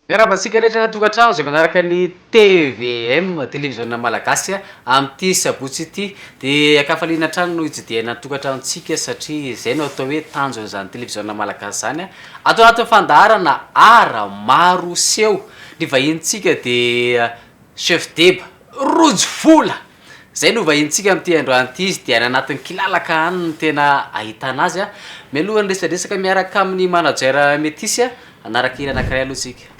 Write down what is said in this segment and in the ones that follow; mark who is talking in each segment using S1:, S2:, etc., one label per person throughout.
S1: Miarahaba antsika rehetra any an-tokantrano izay manaraka ny tvm, Televiziona Malagasy, amin'ity sabotsy ity. Dia ankafaliana hatrany no hitsidihana ny tokantranontsika satria izay no atao hoe tanjon'izany Televiziona Malagasy izany. Ato anatin'ny fandaharana Art maro seho, ny vahinintsika dia Chef Deba, Rojo vola! Izay no vahinintsika amin'ity androany ity, izy dia any anatin'ny kilalaka any no tena ahitana azy. Mialohan'ny resadresaka miaraka amin'ny manager Metisy, hanaraka hira anankiray aloha isika.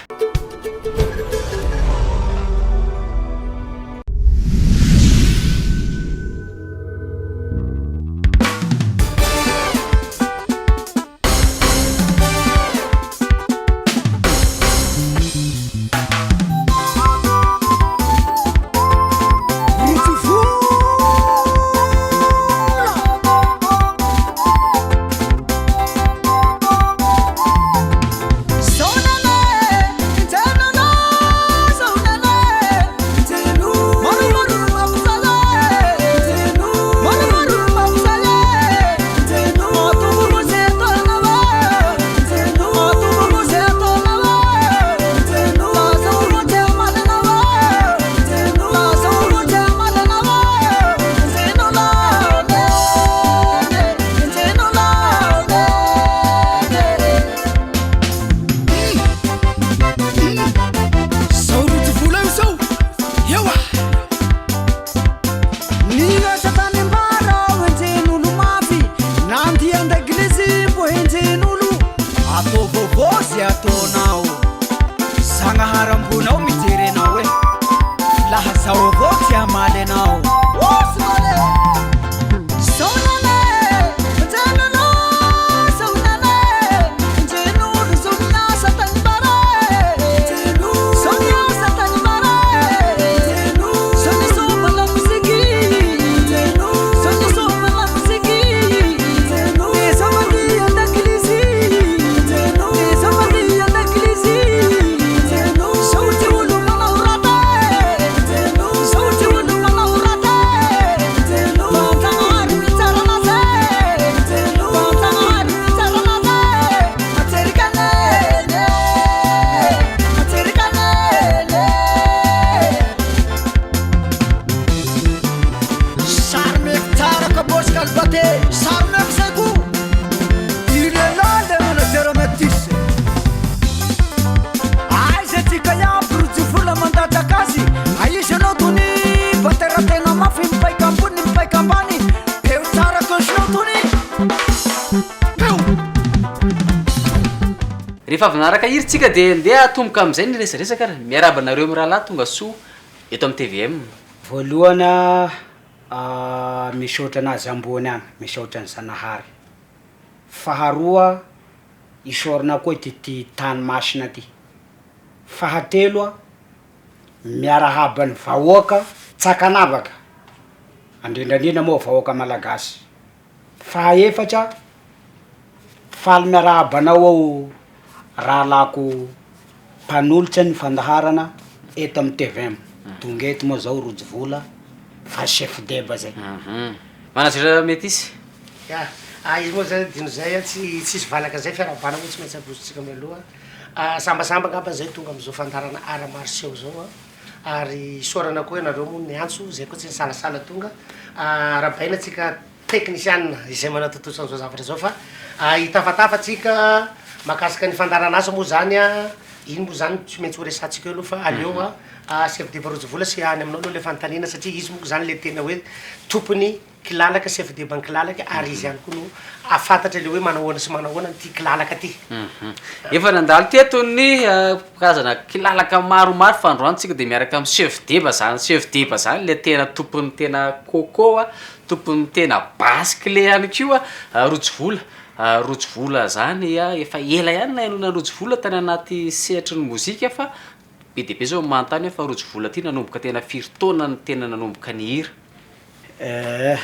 S1: Rehefa avy nanaraka hira tsika dia ndeha hatomboka amin'izay ny resadresaka ary. Miarahaba anareo mirahalahy tonga soa eto amin'ny tvm.
S2: Voalohany misaotra anazy ambony agny, misaotra an'i Zanahary. Faharoa isaorana koa ity ty tany masina ty. Fahatelo miarahaba ny vahoaka tsy ankanavaka, indrindrandrindra moa vahoaka malagasy. Fahaefatra, faly miarahaba anao aho rahalahiko mpanolotra ny fandaharana eto amin'ny tvm, tonga eto moa zao rojo vola fa chef deba zay.
S1: Manager Metisy.
S3: Ya, ah izy moa zany adino zay an, tsy tsisy valaka zay fiarahabana moa tsy maintsy arosontsika mialoha, sambasamba angamba zay tonga am'zao fandaharana art martiaux zao an, ary isaorana koa ianareo moa niantso, zay koa tsy nisalasala tonga, arahabaina antsika teknisiana izay manatontosa an'izao zavatra izao fa hitafatafa tsika mahakasika ny fandaharan'asa moa zany an, iny moa zany tsy maintsy ho resahantsika eo aloha fa aleo a chef de Rojo vola sy any aminao aloha le fanontaniana satria izy monko zany le tena hoe tompony kilalaka chef de banky kilalaka ary izy ihany koa no ahafantatra le hoe manahoana sy manahoana ity kilalaka ty.
S1: Efa nandalo teto ny karazana kilalaka maromaro fa androany tsika de miaraka amin'ny chef deba zany, chef deba zany le tena tompon'ny tena coco a, tompon'ny tena basy clé ihany koa rojo vola, rojo vola zany a efa ela ihany nahenoana rojo vola tany anaty sehatry ny mozika fa be dia be zao ny manontany hoe fa rojo vola ty nanomboka tena firy taona no tena nanomboka nihira?
S2: Eh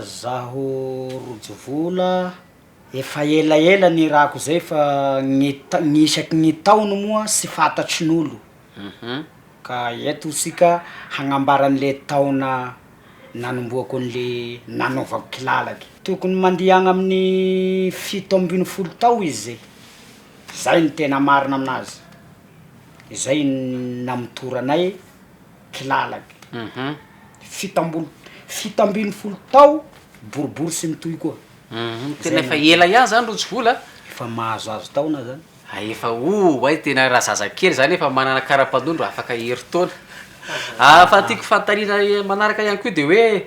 S2: zaho rojo vola efa elaela nihirako zay fa gny ta- gny isaky ny taono moa sy fantatrin'olo, ka eto isika hagnambara an'le taona nanombohako an'le nanaovako kilalaky, tokony mandeha agny amin'ny 17 tao izy zay. Zay no tena marina aminazy, izay namotoranay kilalaky, fito ambolo 17 tao boribory sy mitohy koa.
S1: Tena efa ela ihany zany Rojo vola a!
S2: Efa mahazoazo taona zany.
S1: Hay efa oh hay tena raha zazakely zany efa manana kara-panondro afaka herintaona. Ah fa tiako fantarina manaraka ihany koa de hoe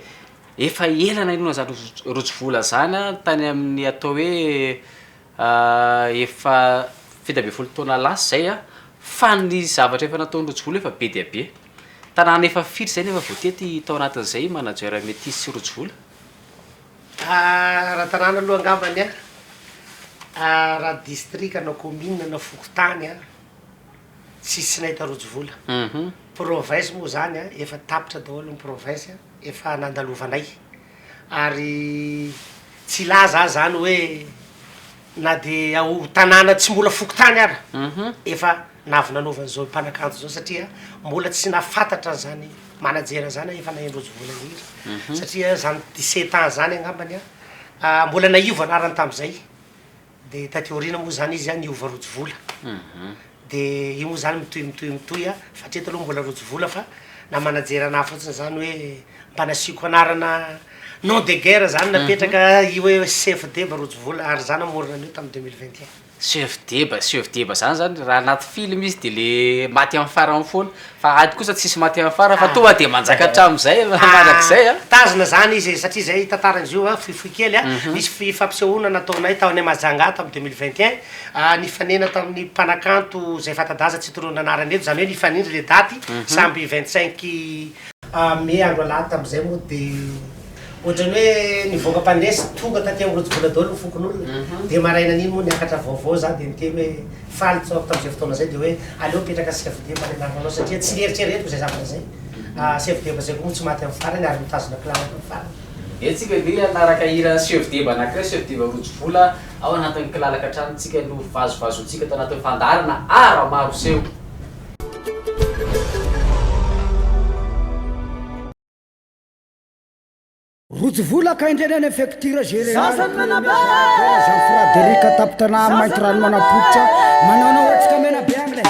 S1: efa ela nahenoana zany rojo vola zany an tany amin'ny atao hoe efa 17 taona lasa zay an, fa ny zavatra efa nataon'i rojo vola efa be dia be. Tanàna efa firy zay no efa voatety tao anatin'izay manager Metis sy rojo vola?
S3: Raha tanàna aloha angambany an, raha distrika na commune na fokontany an, tsisy tsy nahita rojo vola. Province moa zany an, efa tapitra daholo ny province efa nandalovanay, ary tsy hilaza aho zany hoe na de ao tanàna tsy mbola fokontany ara efa navy nanaovana zao mpanakanto zao satria mbola tsy nahafantatra an'zany manager zany aho efa naheno rojo vola nihira satria zany 17 ans zany angambany an mbola naivo anarany tam'zay de taty aoriana moa zany izy an niova rojo vola de io moa zany mitohy mitohy mitohy an fa hatreto aloha mbola rojo vola fa na manager anahy fotsiny zany hoe mba nasiako anarana nom de guerre zany napetraka io hoe chef deba rojo vola ary za namorona an'io tamy 2021.
S1: Chef deba, chef deba zany zany raha anaty film izy de le maty amin'ny farany foana, fa ato kosa tsisy maty amin'ny farany fa tonga de manjaka hatramin'izay mandrakizay an.
S3: Tazona zany izy e, satria zay tantaran'izy io an, fohifohy kely an, nisy fampisehoana nataonay tao any Mahajanga tamy 2021, nifanena tamin'ny mpanakanto zay fanta-daza tsy tononina anarana eto, zany hoe nifanindry le daty, samby 25 mai andro alahady tam'zay moa de Ohatran'ny hoe nivoaka mpandresy tonga taty am rojo vola daholo ny fokonolona de maraina an'iny moa niakatra vaovao za de niteny hoe faly tsaoko tamzay fotoana zay de hoe aleo mipetraka chef deba ny anaranao satria tsy nieritreretiko zay zavatra zay chef deba zay koa moa tsy maty am farany ary mitazona kilalaka am farany.
S1: Eo tsika ve hanaraka hira chef deba anakiray chef deba rojo vola ao anatin'ny kilalaka hatrany tsika no vazovazoantsika ato anatin'ny fandaharana art maro seho.
S2: Rojo vola ka indray ny Fecture Générale Jean Fraderic Tapitana Maintirano Manampototra manaonao antsika Menabe agny le.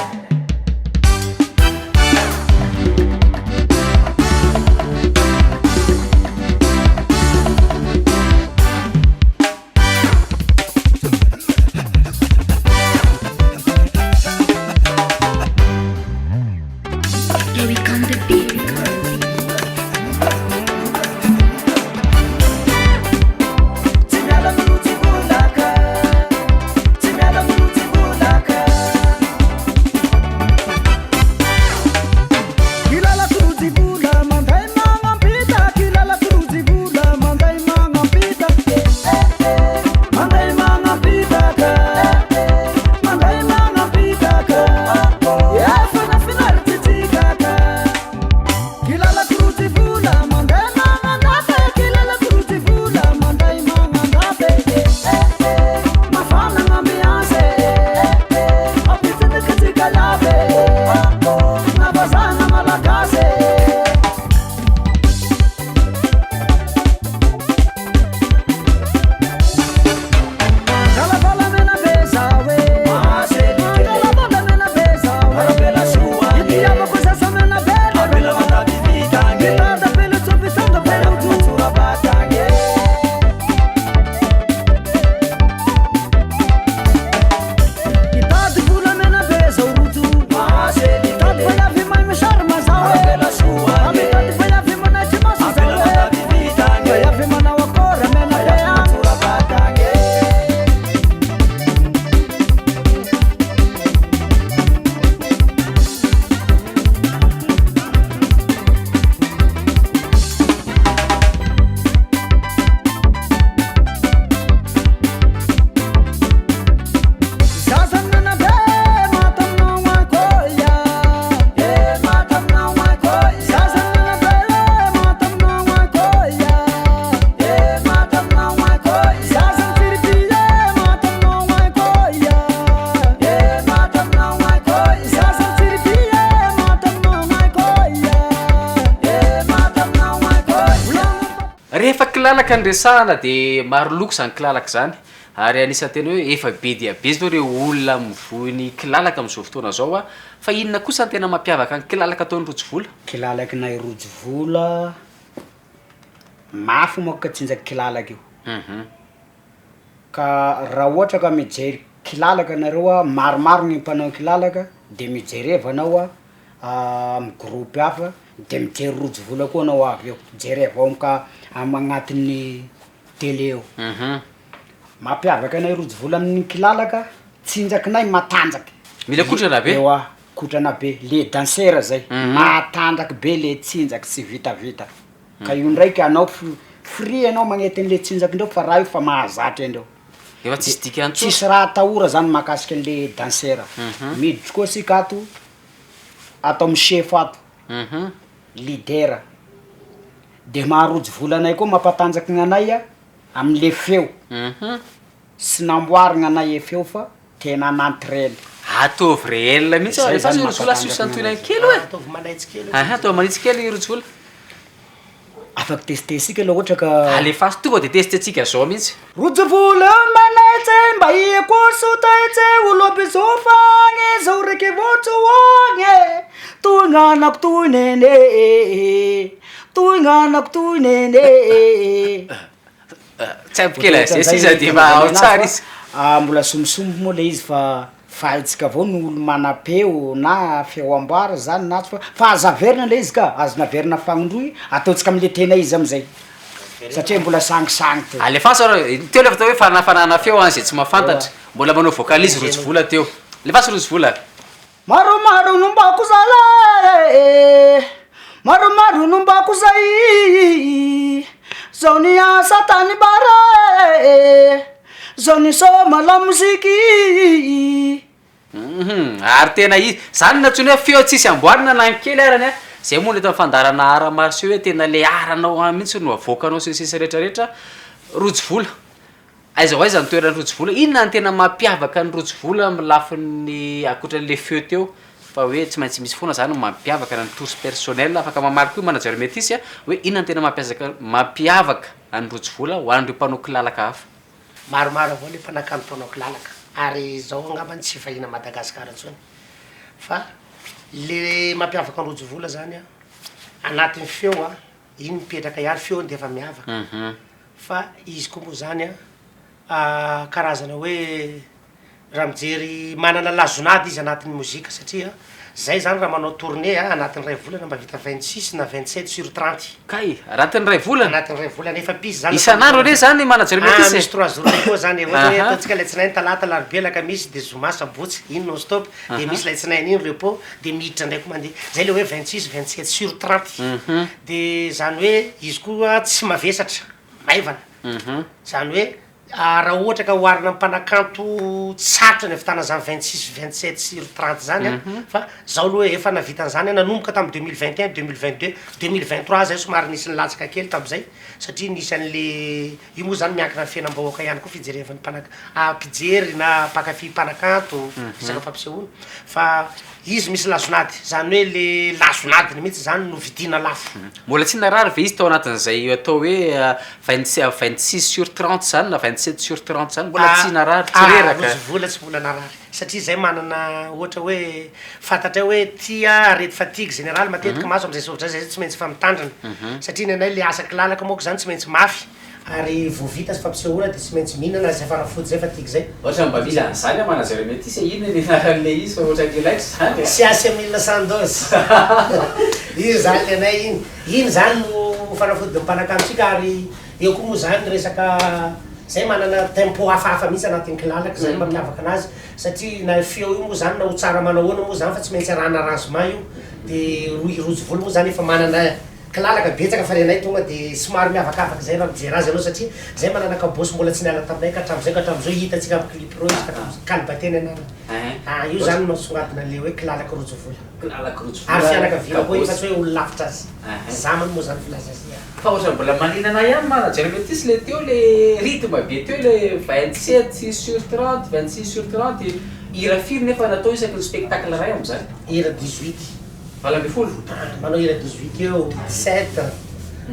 S1: Rehefa kilalaka no resahana dia maro loko izany kilalaka izany. Ary anisan'ny tena hoe efa be dia be izao ireo olona mivoy ny kilalaka amin'izao fotoana izao a! Fa inona kosa no tena mampiavaka ny kilalaka ataon'i Rojo Vola?
S2: Kilalakinay Rojo Vola, mafy manko ka tsinjaky kilalaka io, ka raha ohatra ka mijery kilalaka nareo a, maromaro ny mpanao kilalaka de mijereva anao a amy gropy hafa de mijery Rojo Vola koa anao avy eo, jereva ao amy am- agnatin'ny tele ao. Mampiavaka anay rojo vola amin'ny kilalaka, tsinjakinay matanjaky.
S1: Mila kotrana be?
S2: Eoa, kotrana be, le dansera zay, matanjaky be le tsinjaky tsy vitavita, ka io ndraiky anao f- free anao magnety an'le tsinjakindreo fa raha io fa mahazatry andreo.
S1: Efa tsisy dikany intsony?
S2: Tsisy raha atahora zany mahakasika an'le dansera, miditry koa sika ato, ato amy sefo ato, leader, de maha rojo vola anay koa mampatanjaky gn'anay a amle feo, sy namboarigna anay e feo fa tena naturel.
S1: Ataovy réel mihitsy
S2: Zay
S1: alefaso
S2: zany
S1: i Rojovola asio
S2: mampatanjaka
S1: santionany
S2: gn'anay.
S1: kely oe!
S3: Ataovy manaitsy kely
S1: Aha, ataovy manitsy kely i Rojovola.
S2: Afaky testesika la ohatra ka.
S1: Alefaso tonga de testetsika zao mihitsy.
S2: Rojovola manaitse mba hikoso taitse olo ampizofagne zao reky votsoagne toy gn'anako toy nene toy gn'anako toy nene.
S1: Tsy ampy kely an'izay sisa de efa ao tsara izy.
S2: Ah, mbola sombisomby moa le izy fa fa haintsika avao ny olo manam-peo na feo amboara zany na tsy fa fa aza averina le izy ka, azona averina fagnindroy ataontsika amle tena izy amizay satria mbola sangisangy teo.
S1: Alefaso arô, teo le atao hoe fanafanana feo an zay tsy mahafantatra, mbola manao vocalise Rojo Vola teo, alefaso Rojo Vola.
S2: Maromaro nombako zalahy e, maromaro nombako zay, zao niasa tany bara e, zao nisôma lamoziky.
S1: Hum, ary tena izy, zany no antsoina hoe feo tsisy amboarina na ny kely arany an, zay moa no eto amin'ny fandaharana art martiaux hoe tena le art anao any mihitsy no avoakanao sy ny sisa rehetra rehetra, Rojo Vola, aiza ho aiza ny toeran'i Rojo Vola, inona no tena mampiavaka an'i Rojo Vola amin'ny lafiny ankoatran'le feo teo fa hoe tsy maintsy misy foana zany ny mampiavaka na ny touche personnelle, afaka mamaly koa i manager Metisy a, hoe inona no tena mampiazaka mampiavaka an'i Rojo Vola ho an'ireo mpanao kilalaka hafa.
S3: Maromaro avao le mpanakanto mpanao kilalaka ary zao angambany tsy vahiny à Madagascar intsony fa le mampiavaka an'i Rojo Vola zany an, anatin'ny feo an, iny mipetraka ihany feony de efa miavaka fa izy koa moa zany an karazana hoe Raha mijery manana lazonady izy anatin'ny mozika satria zay zany raha manao tournée a anatin'ny ray volana mba vita 26 na 27 sur 30.
S1: Kay! Anatin'ny ray volana?
S3: Anatin'ny ray volana efa pisy zany.
S1: Isan'andro anie zany manager
S3: Ah
S1: Metis e!
S3: misy trois jours koa zany e, ohatra hoe
S1: Aha.
S3: ataontsika alatsinainy, talata, alarobia, alakamisy de zoma, sabotsy, iny non stop, de misy latsinainy iny repos de miditra ndray koa mandeha, zay le hoe 26, 27 sur 30, de zany hoe izy koa tsy mavesatra, maivana, zany hoe Raha ohatra ka oharina amin'ny mpanakanto sarotra ny ahavitana zany 26, 27 sur 30 zany an, fa zaho aloha efa nahavita an'zany aho nanomboka tamin'ny 2021, 2022, 2023 zay somary nisy nilatsaka kely tam'zay satria nisy an'le io moa zany miankina amy fiainam-bahoaka ihany koa fijerevan'ny mpanak- mpijery na mpankafy mpanakanto resaka fampisehoana fa Izy misy lazonady, zany hoe le lazonadiny mihitsy zany no vidiana lafo.
S1: Mbola tsy narary ve izy tao anatin'izay atao hoe 26 sur 30 zany na 27 sur 30 zany? Mbola tsy narary, tsy reraka?
S3: Rojo vola tsy mbola narary satria zay manana ohatra hoe fantatray hoe tia arety fatigue générale matetika mahazo am'zay zavatra zay, zay tsy maintsy efa mitandrina satria ny anay le asa kilalaka manko zany tsy maintsy mafy Ary vao vita sy fampisehoana dia tsy maintsy mihinana izay fanafody izay fatigue izay.
S1: Ohatra mba mila an'izany aho manager Metis e, inona ny anaran'ilay izy fa ohatran'ny ilaiko izany e.
S3: Siasemil Sandoz Io zany ny anay iny. Iny zany no fanafodin'ny mpanakantontsika ary eo koa moa zany resaka zay manana tempo hafahafa mihitsy anatin'ny kilalaka zay no mampiavaka anazy satria na feo io moa zany na ho tsara manao ahoana moa zany fa tsy maintsy arahana arrangement io de i Rojo Vola moa zany efa manana Kilalaka betsaka fa ny anay tonga de somary miavakavaka zay raha mijery azy ianao satria zay manana kabôsy mbola tsy niala taminay ka hatramin'izay ka hatramin'izao hitantsika amin'ny clip ireo izy ka hatramin'izao Kalibateny anarany. Ah io zany no mampisongadina an'le hoe kilalaka rojo vola.
S1: Kilalaka rojo vola.
S3: Ary fianakaviana koa io fa tsy hoe olona lavitra azy. Zamany moa zany filaza azy.
S1: Fa ohatran'ny mbola manina anah ihany manager Metis le teo le rythme be teo le 27 sur 30, 26 sur 30, hira firy nefa natao isaky ny spectacle iray amin'izany?
S3: Hira 18.
S1: 18.
S3: Manao hira 18 eo, 17.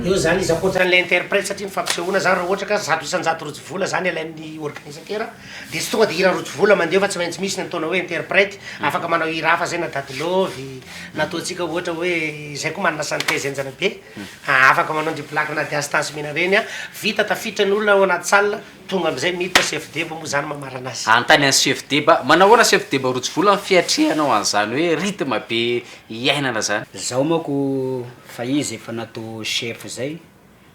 S3: Eo zany izy ankoatran'ilay interprète satria ny fampisehoana zany raha ohatra ka 100% rojo vola zany alain'ny organisateur de tsy tonga de hira rojo vola mandeha fa tsy maintsy misy ny ataona hoe interprète afaka manao hira hafa zay na Dady Love na ataontsika ohatra hoe zay koa manana synthèse henjana be afaka manao ndry Black Nadia sy Tence Mena reny a, vita tafiditra ny olona ao anaty salle Tonga amizay miditra chef deba moa zany mamarana azy.
S1: Anontany an'i chef deba, manao ahoana chef deba rojo vola ny fiatrehanao an'izany hoe rythme be iainana zany?
S2: Zaho manko fa izy efa natao chef zay,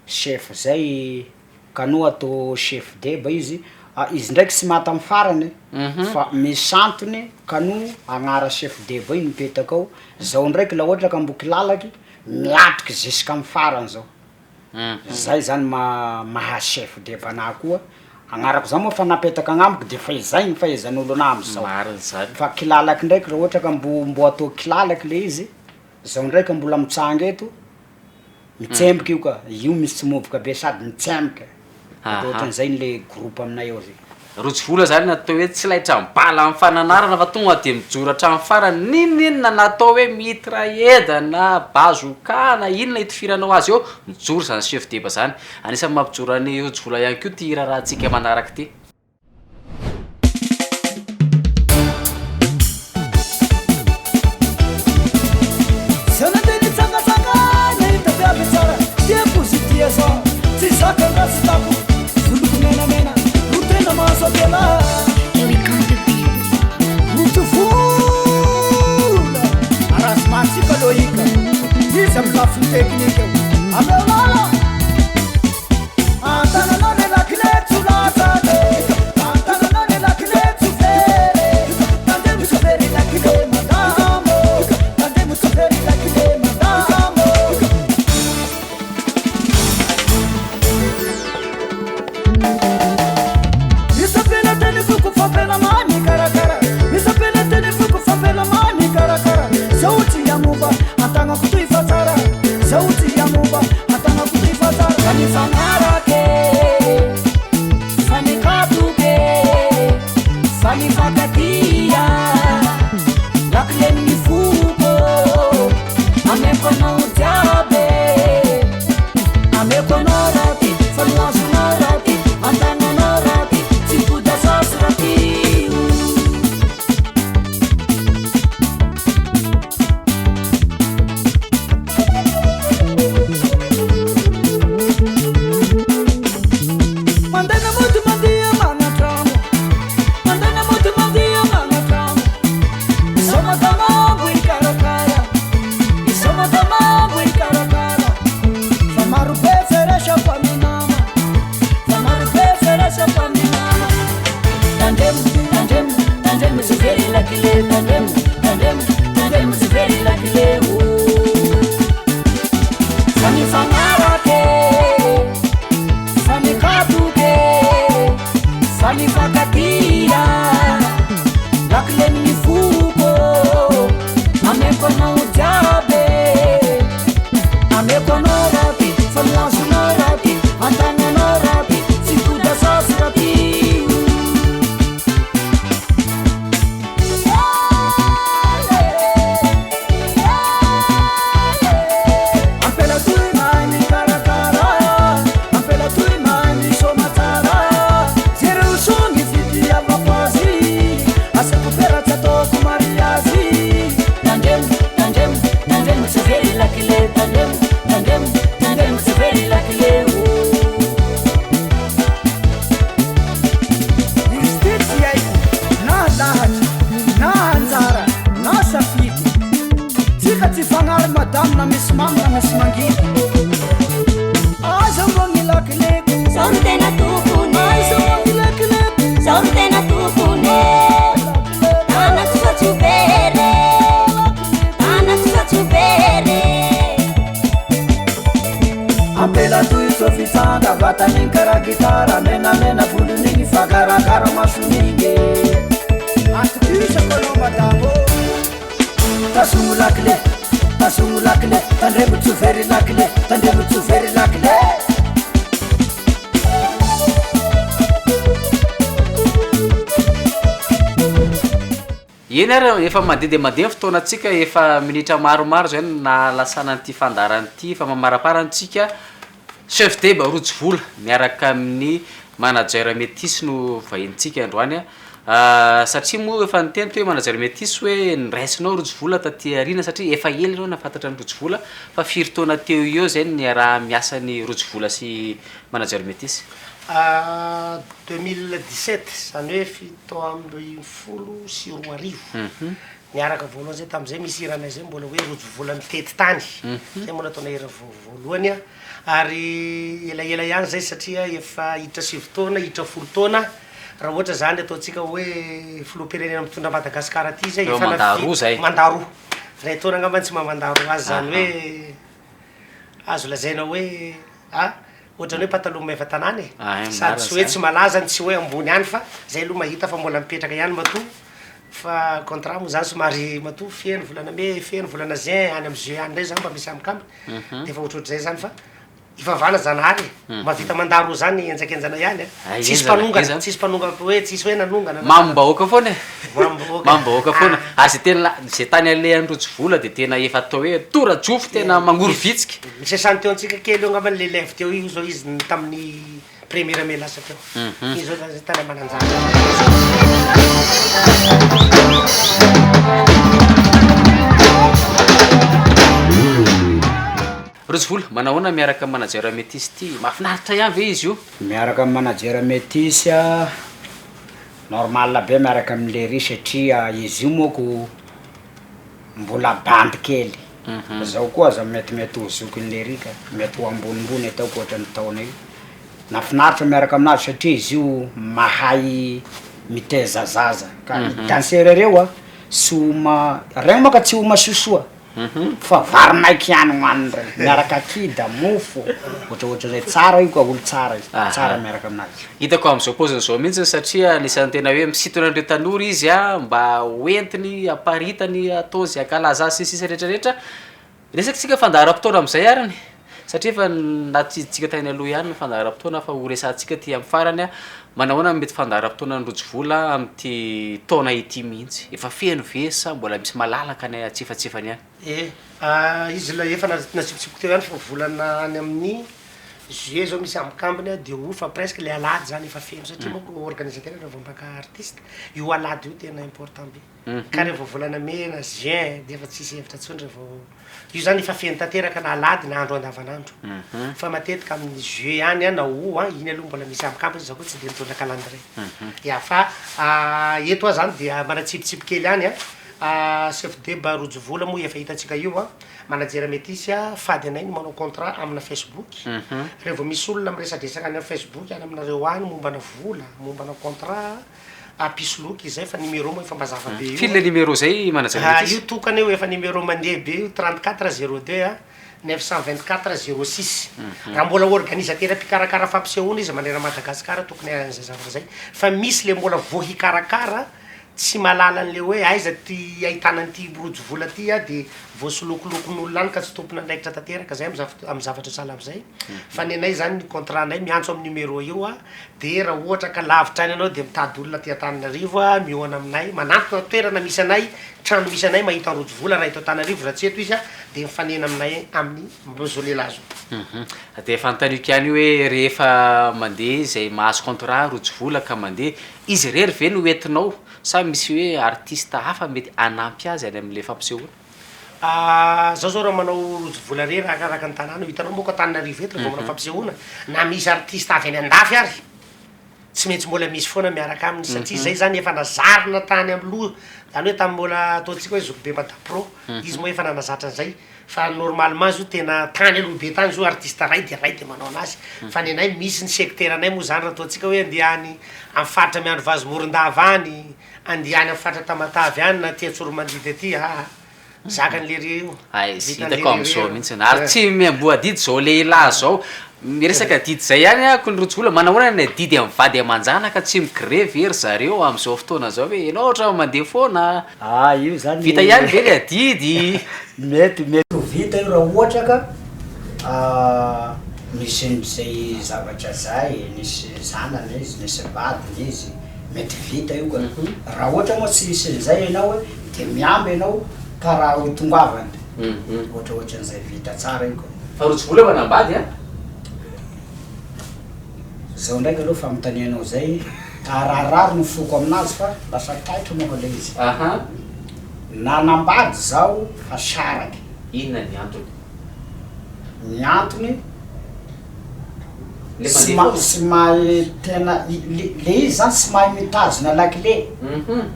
S2: chef zay kanoa atao chef deba izy, ah izy ndraiky tsy maty amy farany fa misy antony kanoa agnara chef deba io mipetaka ao, zaho ndraiky la ohatra ka mbo kilalaky miatriky zisk'amy farany zaho. Zay zany ma- maha chef deba anahy koa, agnarako zany moa efa napetaka agnamiko de efa izay ny fahaizan'olo anahy amizao,
S1: Marina zany.
S2: fa kilalaky ndraiky raha ohatra ka mbo mbo atao kilalaky le izy, zaho ndraiky mbola mitsanga eto, mitsemboka io ka, io misy tsimovoka be sady mitsemboka, ohatran'izay le groupe aminay ao zay.
S1: Rojo vola zany natao hoe tsy laitra bala amin'ny fananarana fa tonga de mijoro hatramin'ny farany, n'inon'inona na atao hoe mitraillette na bazooka na inona itifiranao azy eo, mijoro zany chef deba zany. Anisan'ny mampijoro an'i Rojo vola ihany koa ity raharahantsika manaraka ity.
S4: Zay nandeha nitsangatsanga nahita viavy tsara tiako izy tia zao tsy zaka nga tsy tako voloko menamena no tena mahazo ampela Mitovy arrangement-tsika Loïc izy amin'ny lafiny teknika ameo lala An-tananao ny lakile tsy ho latsaka e An-tananao ny lakile tsy ho very Tandremo sao very lakile madama ô Tandremo sao very lakile madama ô Misy ampela teny foko fampela mahay mikarakara Misy ampela teny foko fampela mahay mikarakara Zaho tsy hagnova an-tagnako toy fa tsara Zaho tsy hagnova an-tagnako toy fa tsara Fa nifagnaraka e, fa nikatoka e, fa nifankatia Lakilen'ny foko, ameko anao jiaby e. Ameko anao raha ty fa no azonao raha ty An-tagnanao raha ty tsy mipody asasy raha ty o. Mandena mody mandeha magnatramo Mandena mody mandeha magnatramo Izao madama hikarakara Izao madama hikarakara Fa maro be feresako amin'ny nama Fa maro be feresako amin'ny nama Tandremo, tandremo, tandremo tsy very lakile Tandremo, tandremo, tandremo tsy very lakile oh. Fa nifagnaraka e, fa nikatoka e, fa nifankatia Lakilen'ny foko, ameko anao jiaby e. Ameko anao raha ty, fa no azonao raha ty, an-tagnanao raha ty, tsy mipody asasy raha ty. Ampela toy mahay mikarakara, ampela toy mahay misôma tsara, jereo soa ny fitiavako azy, asako fera tsy ataoko mariazy. Tandremo, tandremo, tandremo tsy very lakile, tandremo, tandremo, tandremo tsy very lakile oh. Izy ty tsy haiko na lahatra na anjara na safidy Tsika tsy fagnary madame na misy mamy na misy mangidy Aiza moa ny lakileko
S5: Zao no tena tompony e.
S4: Aiza moa ny lakileko
S5: Zao no tena tompony e. Tanako fa tsy ho very e. Tanako fa tsy ho very e.
S4: Ampela toy izao fitsanga vatan'igny karaha gitara Menamena volon'igny fa karakara mason'igny e Atokisako anao madame ô Tazomo lakile, tazomo lakile, tandremo tsy ho very lakile, tandremo tsy ho very lakile.
S1: Eny ary efa mandeha dia mandeha ny fotoanantsika, efa minitra maromaro izay no nahalasana an'ity fandaharana ity, efa mamaraparana isika. Chef Deba Rojo Vola miaraka amin'ny manager Metisy no vahinintsika androany a. Satria moa efa niteny teo manager Metisy hoe niraisinao Rojo Vola taty aoriana satria efa ela ianao nahafantatra an'i Rojo Vola fa firy taona teo eo izay no niaraha-miasan'i Rojo Vola sy manager Metisy?
S3: 2017, izany hoe 2017. Niaraka voalohany zay tamzay misy hiranay zay mbola hoe rojo vola mitety tany zay moa nataonay hira voalohany a, ary elaela ihany zay satria efa hiditra sivy taona hiditra folo taona raha ohatra zany ataontsika hoe filoham-pirenena mitondra Madagasikara aty zay
S1: Eo
S3: efa
S1: mandat roa zay.
S3: Mandat roa, ray taona angambany tsy maha mandat roa azy zany hoe azo lazaina hoe a ohatran'ny hoe pataloha maiva tanàna e,
S1: Ahay,
S3: sady
S1: marina
S3: tsy hoe
S1: zany.
S3: tsy malaza no tsy hoe ambony any fa zay aloha mahita fa mbola mipetraka ihany matoa Fa contrat moa zany somary matoa feno volana mai, feno volana juin, any am juin any ndray zany mba misy amikambiny, de efa ohatrohatr'izay zany fa ivavahana Zanahary e, mahavita mandat roa zany henjakenjana ihany a, tsisy mpanongana, tsisy mpanongana hoe tsisy hoe nanongana na.
S1: Mamim-bahoaka foana e,
S3: Mamim-bahoaka.
S1: mamim-bahoaka foana, ary zay tena zay tany alehan'i Rojo vola de tena efa atao hoe tora-jofo tena mangoro vitsika.
S3: Nisesany teo antsika kely eo angambany le lève teo io zao izy tamin'ny Premier mai lasa teo. Iny zao zany tany Mananjary.
S1: Rojo Vola, manahoana miaraka amin'ny manager Metis ity? Mahafinaritra ihany ve izy io?
S2: Miaraka amin'ny manager Metis a, normal be miaraka amin'i Lery satria izy io manko mbola bandy kely, zaho koa aza metimety ho zokin'i Lery ka, mety ho ambonimbony ataoko ohatran'ny taona io. Nafinaritra miaraka aminazy satria izy io mahay mitaiza zaza ka ny danseur reo a tsy ho ma- regny manko tsy ho masosoa fa vary maiky ihany hohaniny regny miaraka kida, mofo, ohatrohatran'izay, tsara io ka olo tsara izy, tsara miaraka aminazy.
S1: Hitako amin'izao paoziny izao mihitsy satria anisan'ny tena hoe misintona an'ireo tanora izy a mba hoentiny aparitany atao izay hankalaza azy sy ny sisa rehetra rehetra. Resaka tsika fandaharam-potoana amin'izay arany satria efa natsiditsika tany aloha ihany ny fandaharam-potoana fa ho resahantsika aty amin'ny farany a, manahoana ny mety fandaharam-potoanan'ny Rojo Vola amin'ity taona ity mihitsy? Efa feno ve sa mbola misy malalaka any antsefatsefany any?
S3: Ie, izy ilay efa natsipitsipiko teo ihany fa volana any amin'ny juillet zao misy ambikambiny de aout fa presque le alahady zany efa feno satria manko organisateur raha vao maka artiste io alahady io tena important be. Ka rehefa volana mey na juin de efa tsisy hevitra intsony rehefa io zany efa feno tanteraka na alahady na andro andavanandro fa matetika amin'ny juillet any na aout an, iny aloha mbola misy ambikambiny za koa tsy de mitondra calendrier ya fa eto aho zany dia manatsipitsipy kely ihany an, chef deba rojo vola moa efa hitantsika io an, manager metisy a, fady anay ny manao contrat amina facebook, rehefa misy olona miresadresaka any amin'ny facebook any aminareo any mombana vola, mombana contrat. Ampisoloky izay fa numéro moa efa mazava be io.
S1: Firy le numéro zay manager
S3: Ah,
S1: Metis?
S3: io tokana io efa numéro mandeha be io 34 02 a 924 06. Raha mbola organisateur mpikarakara fampisehoana izy manerana Madagascar tokony hahay an'izay zavatra zay fa misy le mbola vao hikarakara tsy mahalala an'le hoe aiza ty ahitana an'ity rojo vola ty a de voasolokolokon'olona any ka tsy tompon'andraikitra tanteraka zay amy zavatra sahala am'zay fa ny anay zany ny contrat nay miantso amy numéro io a De raha ohatra ka lavitra any anao de mitady olona aty Antananarivo a, mihoana aminay, manantona toerana misy anay, trano misy anay, mahita an'i Rojo Vola raha eto Antananarivo, raha tsy eto izy a, de mifanena aminay amin'ny zao lehilahy zao.
S1: Hum de fanontaniako ihany io hoe rehefa mandeha izay mahazo contrat Rojo Vola ka mandeha, izy irery ve no entinao sa misy hoe artiste hafa mety hanampy azy any amin'le fampisehoana?
S3: Zao zao raha manao rojo vola rery arakaraka ny tanàna, hitanao manko Antananarivo eto rehefa manao fampisehoana na misy artiste avy any andafy ary tsy maintsy mbola misy foana miaraka aminy satria zay zany efa nazarina tany am loha, zany hoe tamy mbola ataontsika hoe zokibe mada pro, izy moa efa nanazatra an'zay fa normalement izy io tena tany aloha be tany izy io artiste ray de ray de manao anazy fa nenay misy ny secteur nay moa zany raha ataontsika hoe andeha any am faritra Miandrivazo Morondava any, Andeha any am faritra Tamatave any na aty Antsoromandidy aty aa zakany lery io.
S1: Hay, tsy hitako amzao mihitsy ary tsy miamboho adidy zao lehilahy zao, miresaka adidy zay ihany ah ko ny rojo vola, manahoana ny adidy am vady aman-janaka tsy mi-grevy ve ry zareo amzao fotoana zao ve enao ohatra mandeha foana,
S2: Ah io zany
S1: vita ihany ve ny adidy?
S2: Mety mety ho vita io raha ohatra ka nisy an'izay zavatra zay, nisy zanany izy, nisy vadiny izy, mety vita io ka, raha ohatra moa tsy nisy an'izay ianao hoe de miamby ianao ka raha ho tongavany, ohatrohatran'izay vita tsara io ka.
S1: Fa rojo vola manambady an?
S2: Zao ndraiky aloha fanontanianao zay, hararirary ny foko aminazy fa lasa taitra manko le izy.
S1: Aha.
S2: Nanambady zaho fa saraky.
S1: Inona ny antony?
S2: Ny antony
S1: Le
S2: tsy
S1: mandeha
S2: ma-
S1: foana.
S2: tsy mahay tena i- le le izy zany tsy mahay mitazona lakile.
S1: Mhm.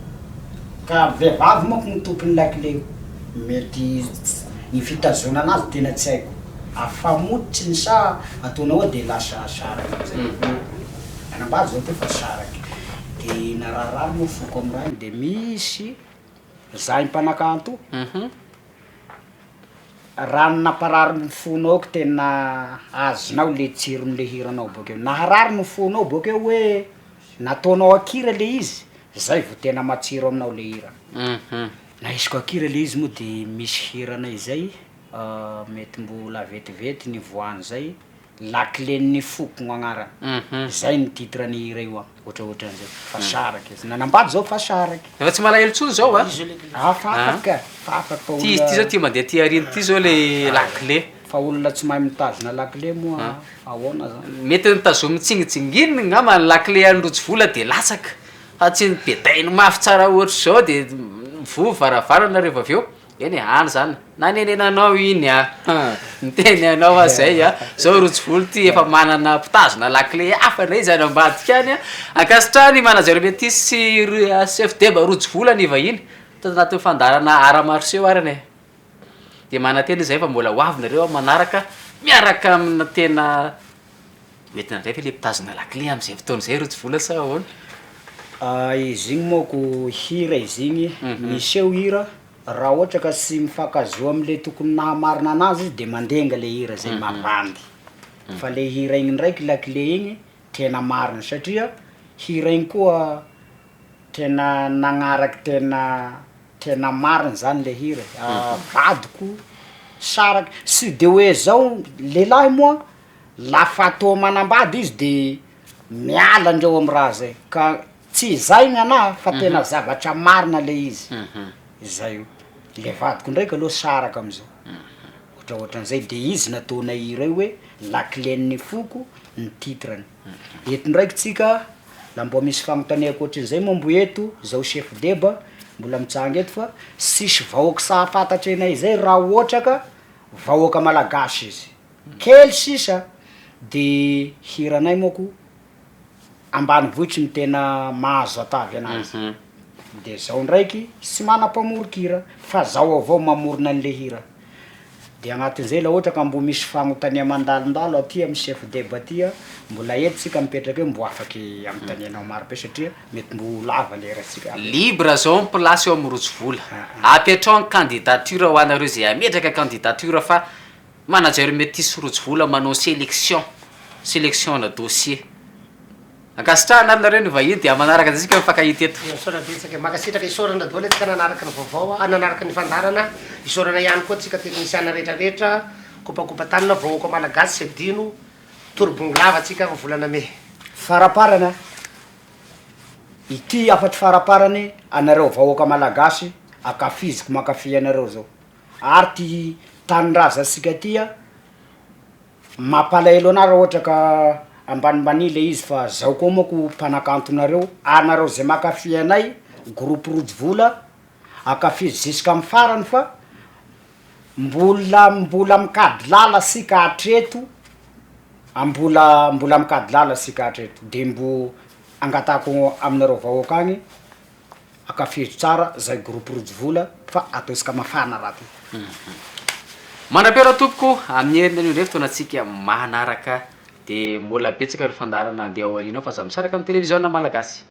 S2: Ka vehivavy manko no tompon'ny lakile io. Mety ny fitazonana azy tena tsy haiko. Afamototriny sa ataonao hoe de lasa saraky amizay. Nanambady zao teo fa saraky. De nararirary moa foko amy raha iny de misy zahay mpanakanto raha ny namparary ny fonao ko tena azonao le tsiron'le hiranao bakeo, naharary ny fonao bakeo hoe nataonao an-kira le izy, zay vao tena matsiro aminao le hira. Nahisiko an-kira le izy moa de misy hiranay zay mety mbola vetivety nivoahan'izay, Lakilen'ny foko no agnarany, zay ny titre ny hira io an, ohatraohatran'izay, fa saraky izy, nanambady zao fa saraky.
S1: Efa tsy malahelo intsony zao a!
S2: Ah fa afaka, fa afaka fa
S1: Ty izy ty zao
S2: olona
S1: ty mandeha aty aoriana ty zao le lakile.
S2: Fa olona tsy mahay mitazona lakile moa ahoana zany?
S1: Mety nitazomy tsingintsinginy ngamba ny lakile an'i Rojo Vola de latsaka, fa tsy nobedainy mafy tsara ohatr'izao de mivoha varavarana rehefa avy eo. Eny e, any zany, nanenenanao iny a, niteny anao aho zay a, zao rojo volo ty efa manana mpitazona lakile hafa ndray izy any ambadika any a, ankasitrahana i manager Metis sy ry chef Deba rojo vola ny vahiny tato anatin'ny fandaharana art martiaux arany e, de manantena izahay fa mbola ho avy nareo amin'ny manaraka miaraka amina tena Hoentina indray ve le mpitazona lakile am'zay fotoana izay rojo vola sa ahoana?
S2: Izy igny manko hira izy igny, miseho hira raha ohatra ka tsy mifankazoa amle tokony nahamarina anazy izy de mandenga le hira zay mavandy, fa le hira igny ndraiky lakile igny tena marina satria hira igny koa tena nagnaraky tena tena marina zany le hira e, vadiko saraky sy de hoe zao lehilahy moa Lafa tô manambady izy de miala ndreo amy raha zay ka tsy zay gn'anahy fa tena zavatra marina le izy, zay io, le vadiko ndraiky aloha saraka amizao, ohatraohatran'izay de izy nataonay hira io hoe lakilen'ny foko ny titrany, eto ndraiky tsika la mbô misy fagnotania ankoatrin'izay moa mbo eto zaho chef deba mbola mitsanga eto fa sisy vahoaky tsy ahafantatry anay zay raha ohatra ka vahoaka malagasy izy. Kely sisa de hiranay manko ambanivohitry no tena mahazo atavy anazy, de zaho ndraiky sy manam-pamoron-kira fa zaho avao mamorona anle hira, de agnatin'izay la ohatra ka mbo misy fagnotania mandalondalo aty amy chef deba aty a, mbola eto tsika mipetraka eo mbo afaky anontanianao maro be satria mety mbo ho lava lera tsika.
S1: Libre zao ny place eo amin'ny rojo vola, apetrao ny candidature ho anareo zay hametraka candidature fa Manager Metis Rojo Vola manao selection, selection na dossier. Ankasitrahana ary nareo ny vahiny dia manaraka antsika mifankahita eto.
S3: Misaotra betsaka e. Mankasitraka isaorana daholo antsika nanaraka ny vaovao a, nanaraka ny fandaharana. Isaorana ihany koa antsika teknisiana rehetra rehetra, kopakopa-tanana, vahoaka malagasy tsy adino, torobongo lava antsika amin'ny volana mey.
S2: Faraparany a, ity hafatry faraparany anareo vahoaka malagasy ankafiziko mankafy anareo zao. Ary ty tanindrazantsika ty a, mampalahelo anah raha ohatra ka ambanimbany le izy fa zaho koa manko mpanakantonareo, anareo zay mankafy anay groupe rojo vola ankafizo jusk'amy farany fa mbola mbola mikady lala sika hatreto, mbola mbola mikady lala sika hatreto de mbo angatahako aminareo vahoaka agny. Ankafizo tsara zay groupe rojo vola fa ataontsika mafana raha ty.
S1: Mandra-pihaona tompoko amin'ny heriny anio indray fotoanantsika manaraka dia mbola betsaka ireo fandaharana handeha ao aoriana ao fa aza misaraka amin'ny televiziona malagasy.